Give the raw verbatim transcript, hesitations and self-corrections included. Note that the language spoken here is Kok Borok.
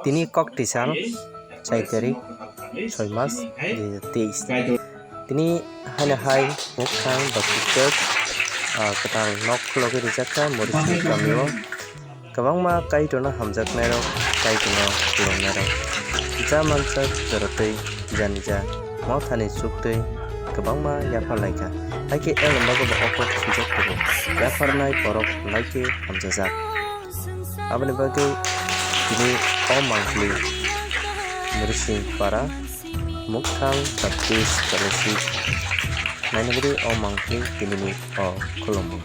Tini kok tisal chai tarik soi mas dui hazar teis. Tini haino hai Mukthang Baptist Church, ah, kwtal nok khulogwi rijak kha Murising kamio. Kwbangma Kaitorno hamjaknairok, Kaitorno khulumnairok, ja manjak jorotwi janija mothani chuktwi kwbangma yapharlaikha. Haikhe elem bagwi bo o kok swijak tongo, yapharnai borok laikhe hamjajak. Aboni bagwi tini o mangpili Murising para Mukthang Baptist Fellowship nainagwi o mangpili tinini o khulumung.